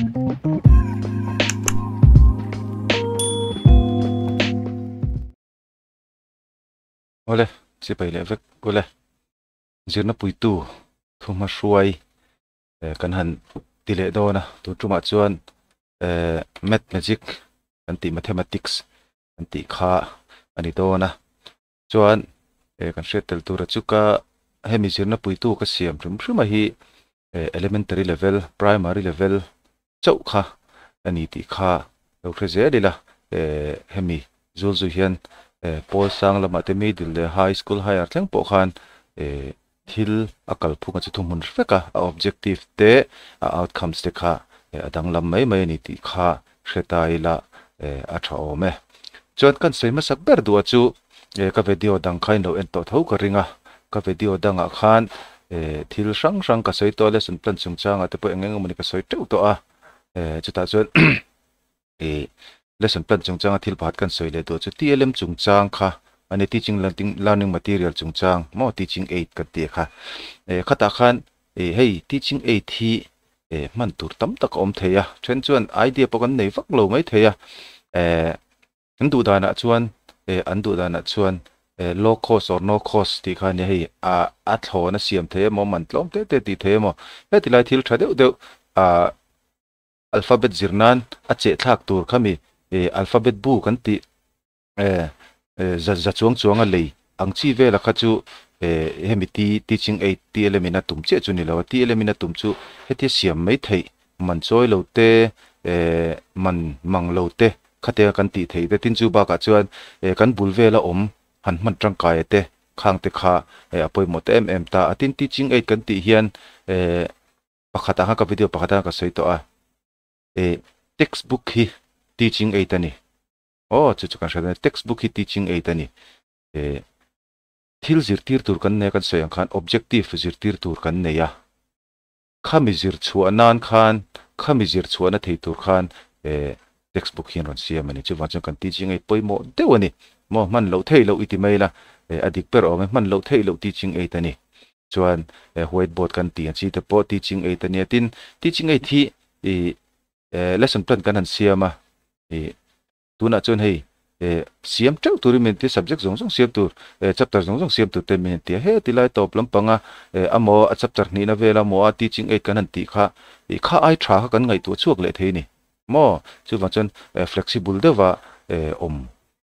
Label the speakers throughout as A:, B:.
A: Awle, chipai leh vek ule. Zirna puitu thuhma hruai kan han ti leh dawn a, tun tumah chuan math magic kan tih mathematics kan tih kha a ni dawn a. Chuan kan hriat tel tura chu ka hemi zirna puitu ka siam hrim hrim a hi elementary level, primary level chauh kha a ni tih kha lo hre zel ila hemi zul zu hian pawl sang lamah te middle leh high school higher thleng pawh khan thil a kalphung a chu thuhmun vek a, a objective te a outcomes te kha a danglam mai mai a ni tih kha hre ta ila a tha awm e. Chuan kan sawi hmasak ber duh chu ka video dang kha in lo en tawh tho ka ring a, ka video dangah khan thil hrang hrang ka sawi tawh a, lesson plan chungchangah te pawh eng eng emawni ka sawi teuh tawh a, chutah chuan lesson plan chungchanga thil pakhat kan sawi leh duh chu TLM chungchang kha a ni, teaching learning material chungchang maw teaching aid kan tih kha. Khatah khan hei teaching aid hi hman tur tam tak a awm thei a, then chuan idea pawh kan nei vak lo mai thei a, an duh danah chuan an duh danah chuan low cost or no cost tih kha a nia hei a thlawn a siam thei emaw man tlawm te te tih thei emaw heti lai thil tha deuh deuh ah alphabet zir nan a cheh thlak tur kha mi alphabet bu kan tih za za chuang chuang a lei ang chi vela kha chu hemi teaching aid TLM in a tum chiah chu ni lo a TLM in a tum chu hetia siam mai theih man chawi lo te man mang lo te khatia kan tih theih te tin chu bakah chuan kan bul vela awm han hman tangkai te khang te kha a pawimawh ta em em ta a tin teaching aid kan tih hian pakhatah khan ka video pakhatah khan ka sawi tawh a textbook hi teaching aid a ni. Aw, chu chu kan hre dawn e. Textbook hi teaching aid a ni. Eh, thil zirtir tur kan nei a kan sawi ang khan objective zirtir tur kan nei a. Khami zir chhuah nan khan, khami zir chhuahna thei tur khan eh textbook hi an rawn siam a ni. Chuvang chuan kan teaching aid pawimawh deuh a ni. Maw, hman loh theih loh i ti mai la, eh a dik ber awm e, hman loh theih loh teaching aid a ni. Chuan eh whiteboard kan tih ang chi te pawh teaching aid a nia. Tin, teaching aid hi ih Eh lesson plan kan han siam a, ih tunah chuan hei eh siam teuh turin min ti a, subject zawng zawng siam tur eh chapter zawng zawng siam tur te min han ti a, heti lai tawp lampanga eh amaw a chapter hnihna vel amaw a teaching aid kan han tih kha ih kha ai tha kha kan ngaihtuah chhuak leh thei a ni maw? Chuvang chuan eh flexible deuha eh awm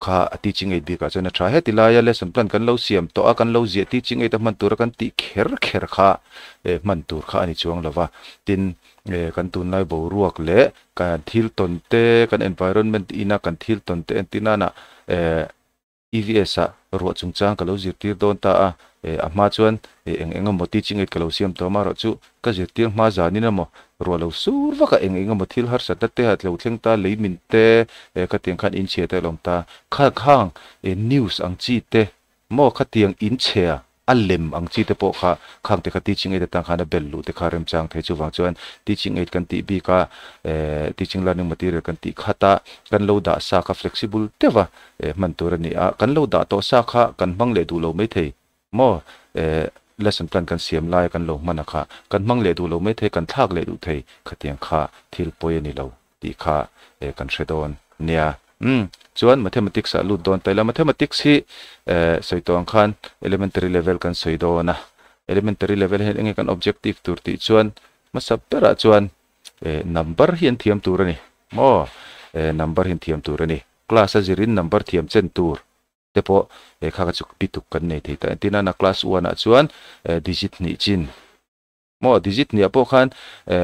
A: Kha a teaching aid bikah chuan a tha. Heti laia lesson plan kan lo siam tawh a, kan lo ziah teaching aid a hman tura kan tih kher kher kha eh hman tur kha a ni chuang lo va. Tin, eh kan tunlai boruak leh kan thil tawn te, kan environment ina kan thil tawn te entir nana eh EVS ah ruah chungchang ka lo zirtir dawn ta a, eh a hma chuan eh eng eng emaw teaching aid ka lo siam tawh amaherawh chu Ka zirtir hma zanin emaw, ruah lo sur vak a eng eng emaw thil harsatna te a tlo thleng ta, lei min te, eh khatiang khan in chhia te a lawm ta. Kha khang eh news ang chi te maw khatiang in chhia a lem ang chi te pawh kha khang te kha teaching aid atang khan a bel luh te kha remchang thei. Chuvang chuan teaching aid kan tih bik a, eh teaching learning material kan tih khat a, kan lo dah sa kha flexible deuh a eh hman tur a ni a, kan lo dah tawh sa kha kan hmang leh duh lo maithei. Maw? Eh, lesson plan kan siam laia kan lo hman a kha, kan hmang leh duh lo mai thei, kan thlak leh duh thei, khatiang kha thil pawi a ni lo tih kha eh kan hre dawn nia. Umm, chuan mathematics ah lut dawn ta ila, mathematics hi eh sawi tawh ang khan elementary level kan sawi dawn a, elementary level hian enge kan objective tur tih chuan hmasa berah chuan eh number hi an thiam tur a ni maw? Eh number hi an thiam tur a ni, class a zirin number thiam chen tur. Te pawh he kha kha chu pituk kan nei thei ta. Entirna na class one ah chuan digit hnih chin maw digit hnih ah pawh khan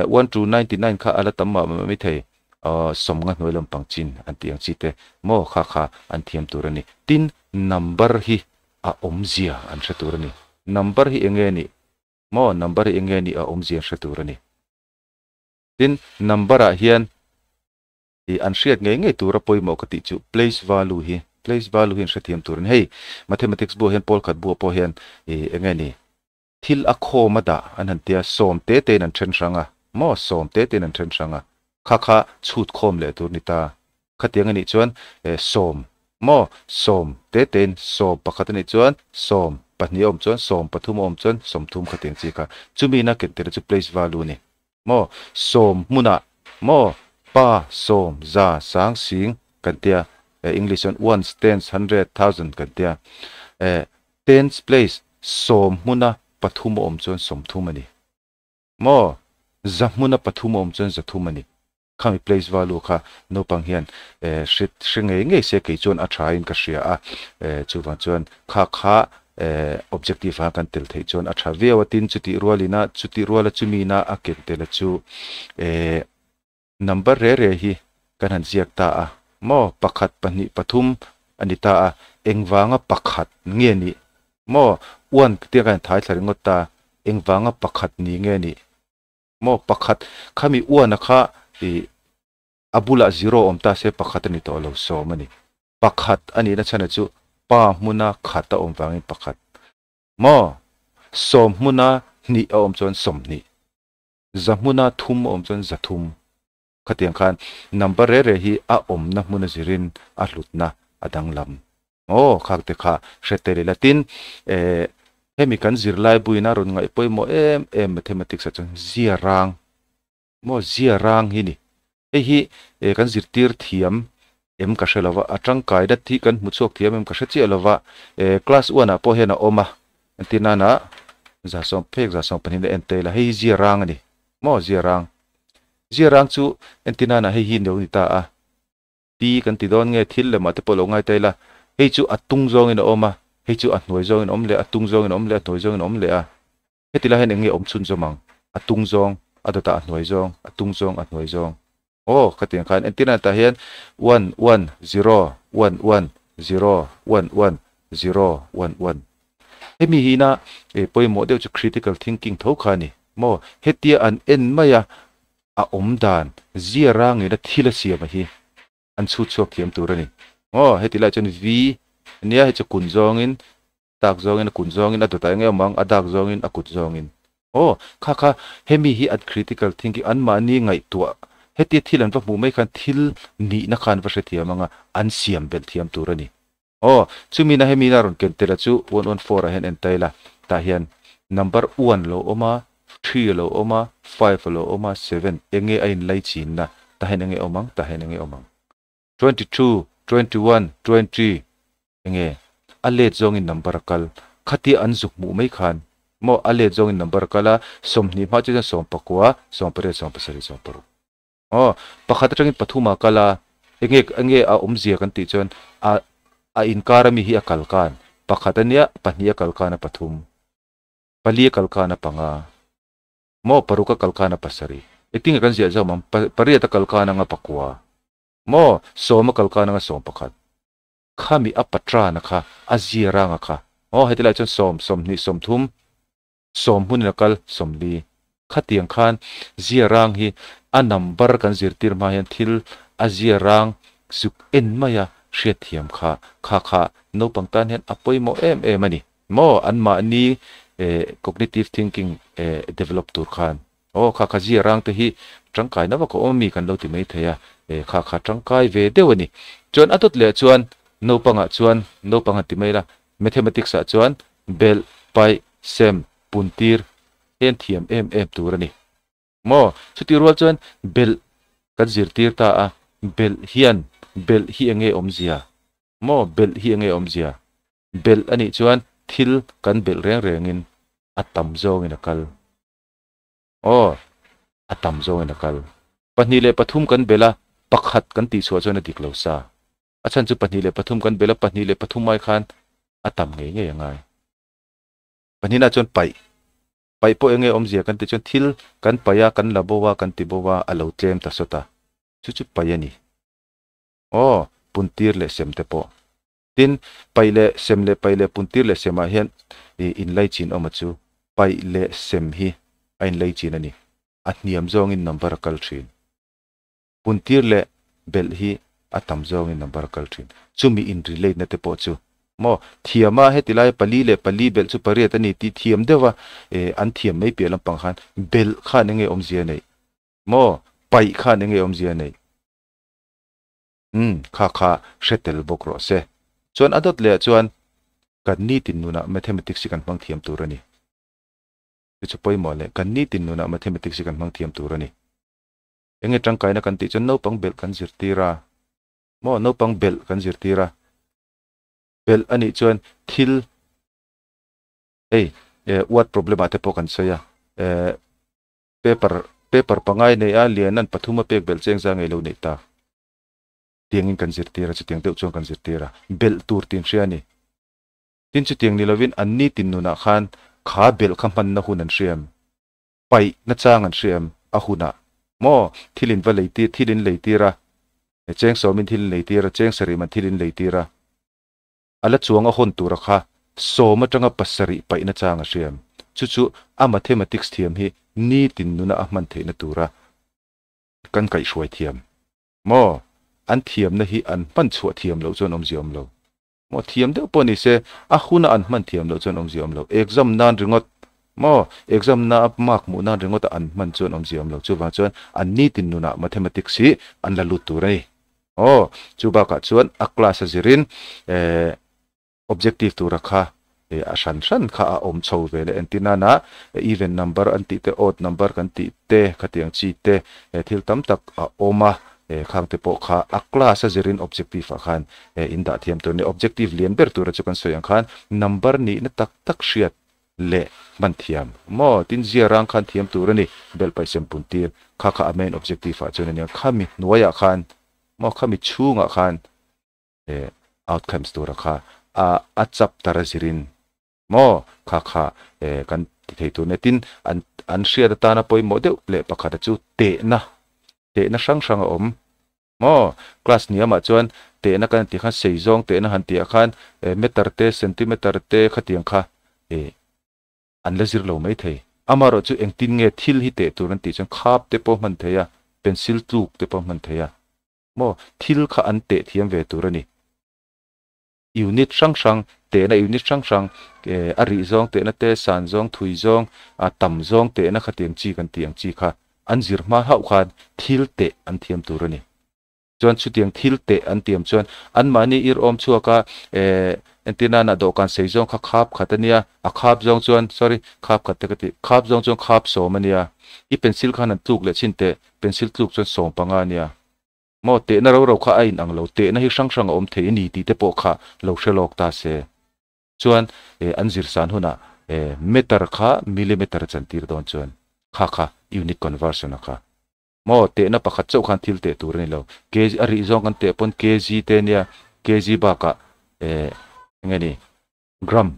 A: one to 99 kha a la tam mah mah mai thei sawmnga hnuai lampang chin an tih ang chi te maw kha kha an thiam tur a ni. Tin number hi a awmzia an hre tur a ni. Number hi eng nge nih maw number hi eng nge nih a awmzia an hre tur a ni. Tin number ah hian Ih an hriat ngei ngei tura pawimawh ka tih chu place value hi, place value hi an hrethiam tur a ni. Hei mathematics buah hian pawl khat buah pawh hian ih eng nge ni thil a khawm a dah an han tia sawm te tein an then hrang a maw sawm te tein an then hrang a kha kha chhut khawm leh tur ni ta. Khatiang a nih chuan eh sawm maw sawm te tein sawm pakhat a nih chuan sawm pahnih a awm chuan sawm pathum a awm chuan sawmthum khatiang chi kha chumi ina ken tir chu place value a ni. Maw? Sawm hmunah Maw? Pa, sawm, za, sang, sing kan tia. English chuan ones, tens, hundred, thousand kan tia. Tens place, sawm hmuna pathum a awm chuan sawmthum a ni. Maw? Za hmuna pathum a awm chuan zathum a ni. Khami place value kha naupang hian hre hre ngei ngei se kei chuan a tha in ka hria a, chuvang chuan kha kha objective ah kan tel theih chuan a tha viau a, tin chutih rualin a chutih ruala chumi ina a ken tel a chu number re re hi kan han ziak ta a maw pakhat pahnih pathum a ni ta a, engvanga pakhat nge nih maw one tia kan thai thla ringawt ta engvanga pakhat ni nge nih. Maw pakhat khami uana kha ih a bulah zero awm ta se pakhat a ni tawh lo sawm a ni. Pakhat a nihna chhan a chu pa hmuna khat a awm vangin pakhat. Maw sawm hmuna hnih a awm chuan sawmhnih. Za hmuna thum a awm chuan za thum. Khatiang khan number re re hi a awmna hmuna zirin a hlutna a danglam. Aw, khak te kha hre tel ila. Tin, eh, hemi kan zirlai buin a rawn ngaih pawimawh em em mathematics ah chuan zia rang, maw zia rang hi ni. Hei hi eh kan zirtir thiam em ka hre lova, a tangkai dat hi kan hmu chhuak thiam em ka hre chiah lova, eh class one ah pawh hian a awm a, entir nana 120 120 na en tel a, hei hi zia rang a ni, maw zia rang. Zia rang chu entir nana hei hi lo ni ta a. Ti kan ti dawn nge thil lemah te pawh lo ngai ta ila, hei chu a tung zawngin a awm a, hei chu a hnuai zawngin a awm leh a, a tung zawngin a awm leh a, a hnuai zawngin a awm leh a. Heti lai hian eng nge awm chhun zawm ang? A tung zawng, a dawtah a hnuai zawng, a tung zawng, a hnuai zawng. Aw, khatiang khan entirna tah hian one, one, zero, one, one, zero, one, one, zero, one, one. Hemi hi ina pawimawh deuh chu critical thinking tho kha a ni maw? Hetia an en mai a, a awm dan zia rangin a thil a siam a hi an chhut chhuak thiam tur a ni. Aw, heti lai chuan V ania hei chu kun zawngin tak zawngin a kun zawngin a dawtah eng emaw ang a dak zawngin a kut zawngin. Aw, kha kha hemi hi an critical thinking anmahni ngaihtuah hetia thil an va hmuh mai khan thil nihna kha an va hrethiam ang a, an siam belh thiam tur a ni. Aw, chumi na hemi na rawn ken tel a chu 114 ah hian en ta ila, tah hian number one lo awm a, three a lo awm a, five a lo awm a, seven enge a in laichin na, tah hian enge awm ang, tah hian enge awm ang. 22, 21, 20 enge a let zawngin number a kal, khatia an zuk hmuh mai khan maw a let zawngin number a kal a, 20 hma chu chuan 19, 18, 17, 16. Aw, pakhat atangin pathum a kal a, enge enge a awmzia kan tih chuan a a inkar ami hi a kal kan, pakhat ania pahnih a kal kan a pathum, pali a kal kan a panga, maw paruk a kal kan a pasarih, engtin nge kan ziah zawm ang, pariat a kal kan anga pakua, maw sawm a kal kan anga sawm pakhat, khami a patrana kha a zia ranga kha, aw heti lai chuan sawm, 20, 30, 10 hmunin a kal, 40. Khatiang khan zia rang hi a number kan zirtir hma hian thil a zia rang zuk en maia hriatthiam kha kha kha naupang tan hian a pawimawh em em a ni maw? Anmahni cognitive thinking develop tur khan aw kha kha zia rang te hi tangkaina vak a awm ami kan lo ti mai thei a, kha kha tangkai ve deuh a ni. Chuan a dawt leh chuan naupangah chuan naupang han ti mai la Mathematics ah chuan belh, paih, sem, puntir hi an thiam em em tur a ni. Maw? Chutih rual chuan belh kan zirtir ta a, belh hian belh hi enge awmzia? Maw? Belh hi enge awmzia? Belh a nih chuan thil kan belh reng rengin a tam zawngin a kal. Aw, a tam zawngin a kal. 2 leh 3 kan belh a, pakhat kan tihchhuah chuan a dik lo sa. A chhan chu 2 leh 3 kan belh a, 2 leh 3 ai khan a tam ngei ngei a ngai. Pahnihna chuan paih. Paih pawh enge awmzia kan tih chuan thil kan paih a, kan la bo a, kan ti bo a, a lo tlem ta sawt a. Chu chu paih a ni. Aw, puntir leh sem te pawh. Tin, paih leh sem leh paih leh puntir leh semah hian inlaichin awm a chu. Paih leh sem hi a inlaichin a ni. A hniam zawngin number a kal thin. Puntir leh belh hi a tam zawngin number a kal thin. Chumi in relate na te pawh chu maw thiam a, heti lai 4 leh 4 belh chu pariat a ni tih thiam deuh a, an thiam mai piah lampang khan belh khan enge awmzia neih maw, paih khan enge awmzia neih umm kha kha hre tel bawk rawh se. Chuan a dawt leh ah chuan kan nitin nunah mathematics hi kan hmang thiam tur a ni. Chu chu pawimawh leh kan nitin nunah mathematics hi kan hmang thiam tur a ni. Enge tangkaina kan tih chuan naupang belh kan zirtir a, maw naupang belh kan zirtir a, belh a nih chuan thil hei word problem ah te pawh kan sawi a, paper paper pangai nei a lian an pathum a pek belh cheng zang ei lo neih ta. Tiangin kan zirtir a, chutiang deuh chuan kan zirtir a, belh tur tih an hria a ni. Tin chutiang ni lovin an nitin nunah khan kha belh kha hmanna hun an hria em? Paih nachang an hria em? A hunah maw thil in va lei tir, thil in lei tir a, cheng sawmin thil in lei tir a, cheng sarih man thil in lei tir a, a la chuang a hawn tura kha sawm atanga pasarih paih nachang a hria em? Chu chu a mathematics thiam hi nitin nuna a hman theihna tura kan kaihhruai thiam maw? An thiamna hi an hman chhuah thiam loh chuan awmzia awm lo. Maw thiam deuh pawh ni se, a huna an hman thiam loh chuan awmzia awm lo. Exam nan ringawt maw? Exam na a mark hmuh nan ringawt a an hman chuan awmzia awm lo. Chuvang chuan an nitin nunah mathematics hi an la lut tur a ni. Aw, chu bakah chuan a class a zirin eh objective tura kha eh a hran hran kha a awm chho ve leh. Entir nana even number an tih te, odd number kan tih te, khatiang chi te eh thil tam tak a awm a. Eh khang te pawh kha a class a zirin objective ah khan eh in dah thiam tur a ni. Objective lian ber tura chu kan sawi ang khan number nihna tak tak hriat leh hman thiam maw? Tin zia rang khan thiam tur a ni. Bel paihsem pun tir kha kha a main objective ah chuan a nia. Khami hnuaiah khan maw khami chhungah khan eh outcomes tura kha a a chapter a zirin Maw? Kha kha eh kan ti thei tur nia. Tin, an an hriat atana pawimawh deuh leh pakhata chu tehna, tehna hrang hrang a awm. Maw? Class hniamah chuan tehna kan tih khan sei zawng tehna han tihah khan eh meter te, centimeter te khatiang kha eh an la zir lo mai thei. Amaherawh chu engtin nge thil hi teh tur an tih chuan khap te pawh hman thei a, pencil tluk te pawh hman thei a. Maw? Thil kha an teh thiam ve tur a ni. Unit hrang hrang, tehna unit hrang hrang, a rih zawng tehna te, san zawng, thui zawng, a tam zawng tehna kha tiang chi kan tih ang chi kha an zir hma hauh khan thil teh an thiam tur a ni. Chuan chutiang thil teh an tiam chuan anmahni ir awm chhuak a, entir nana dawhkan sei zawng kha khap khat a nia, a khap zawng chuan, sorry, khap khat te ka ti, khap zawng chuan khap sawm a nia, i pencil khan han tluk leh chhin teh, pencil tluk chuan sawm panga a nia. Maw, tehna ro ro kha a in ang lo, tehna hi hrang hrang a awm thei a ni tih te pawh kha lo hre lawk ta se. Chuan eh an zir san hunah eh meter kha millimeter a chantir dawn chuan kha kha unit conversion a kha. Maw, tehna pakhat chauh khan thil teh tur a ni lo. Kg a rih zawng kan teh pawn kg te nia, kg bakah eh eng nge ni gram.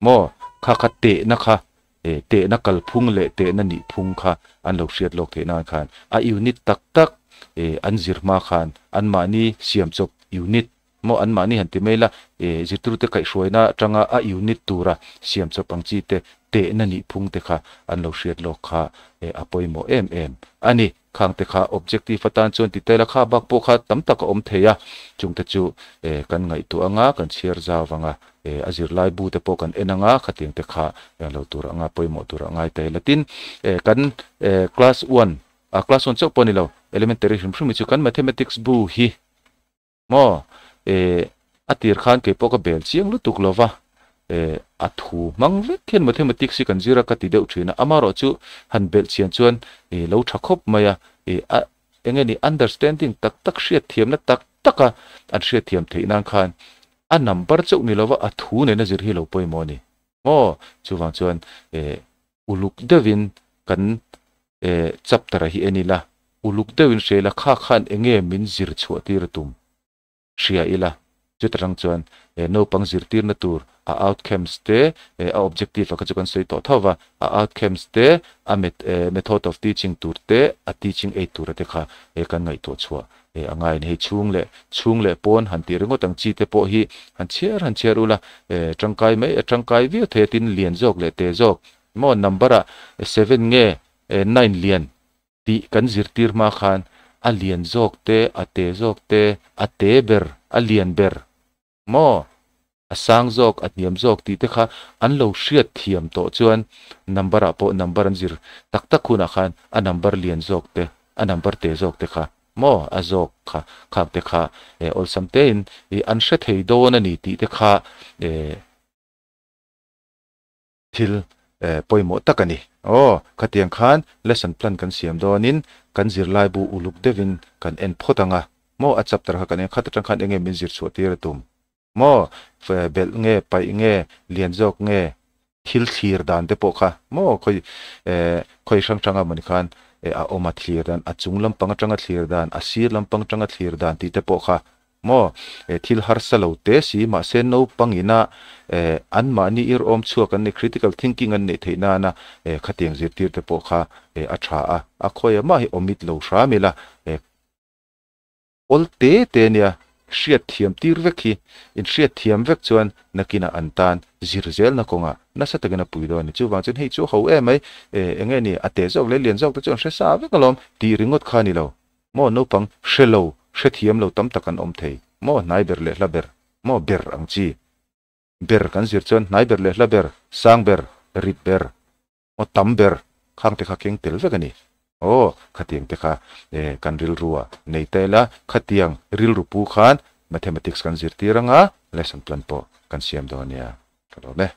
A: Maw, kha kha tehna kha, eh, tehna kalphung leh tehna nihphung kha an lo hriat lawk theih nan khan a unit tak tak, eh, an zir hma khan anmahni siam chawp unit, maw, anmahni han ti mai la, eh, zirtirtute kaihhruaina atanga a unit tura siam chawp ang chi te, tehna nihphung te kha an lo hriat lawk kha, eh, a pawimawh em em a ni. Khang te kha objective atan chuan ti tel a, kha bak pawh kha tam tak a awm thei a, chung te chu eh kan ngaihtuah anga, kan chhiar zau anga, eh a zirlai bu te pawh kan en anga, khatiang te kha eng lo tur anga pawimawh tur a ngai ta ila. Tin, eh kan eh class one, ah class one chauh pawh a ni lo, elementary hrim hrim hi chu kan mathematics bu hi Maw? Eh, a tir khan kei pawh ka bel chiang lutuk lo va, eh, a thu hmang vek hian mathematics hi kan zir a ka ti deuh thin a, amaherawh chu han belh chian chuan eh lo tha khawp mai a, eh a eng nge ni understanding tak tak hriat thiamna tak tak a an hriat thiam theih nan khan a number chauh ni lo va a thu nena zir hi lo pawimawh a ni. Maw? Chuvang chuan eh uluk deuhin kan eh chapter hi en ila, uluk deuhin hria ila kha khan enge min zir chhuah tir a tum hria ila, chuta tang chuan eh naupang zirtirna tur a outcomes te eh a objective ah kha chu kan sawi tawh tho va, a outcomes te a met eh method of teaching tur te a teaching aid tura te kha eh kan ngaihtuah chhuah eh a ngai a ni. Hei chhung leh chhung leh pawn han tih ringawt ang chi te pawh hi han chhiar han chhiar ula eh tangkai mai a tangkai viau thei a tin lian zawk leh te zawk Maw number ah seven nge nine lian tih kan zirtir hma khan a lian zawk te, a te zawk te, a te ber, a lian ber maw, a sang zawk, a hniam zawk tih te kha an lo hriat thiam tawh chuan number ah pawh number an zir tak tak hunah khan a number lian zawk te, a number te zawk te kha maw a zawk kha khak te kha awlsam tein an hre thei dawn a ni tih te kha. Thil Pawimawh tak a ni. Aw, khatiang khan lesson plan kan siam dawnin kan zirlaibu uluk deuhin kan en phawt ang a. Maw, a chapter kha kan en khat atang khan enge min zir chhuah tir a tum? Maw, belh nge, paih nge, lian zawk nge, thil thlir dan te pawh kha maw khawi khawi hrang hranga mawni khan a awm a thlir dan, a chung lampang atanga thlir dan, a sir lampang atanga thlir dan tih te pawh kha Maw? Eh, thil harsa lo te si, mahse naupang ina eh, anmahni ir awm chhuak an nei, critical thinking an neih theih nana eh, khatiang zirtir te pawh kha eh, a tha a, a khawi mah hi awmit lo hram ila eh, awl te te nia, hriat thiam tir vek hi, in hriat thiam vek chuan nakinah an tan zir zelna kawngah nasa takin a pui dawn a ni. Chuvang chuan hei chu ho em mai, eh, enge ni, a te zawk leh lian zawk te chu an hre sa vek alawm tih ringawt kha a ni lo. Maw naupang hre lo, hrethiam lo tam tak an awm thei. Maw hnai ber leh hla ber, maw ber ang chi. Ber kan zir chuan hnai ber leh hla ber, sang ber, rit ber, maw tam ber khang te kha keng tel vek a ni. Aw, khatiang te kha eh kan rilrua nei ta ila, khatiang rilru pu khan Mathematics kan zirtir anga lesson plan pawh kan siam dawn nia. Ka lawm e.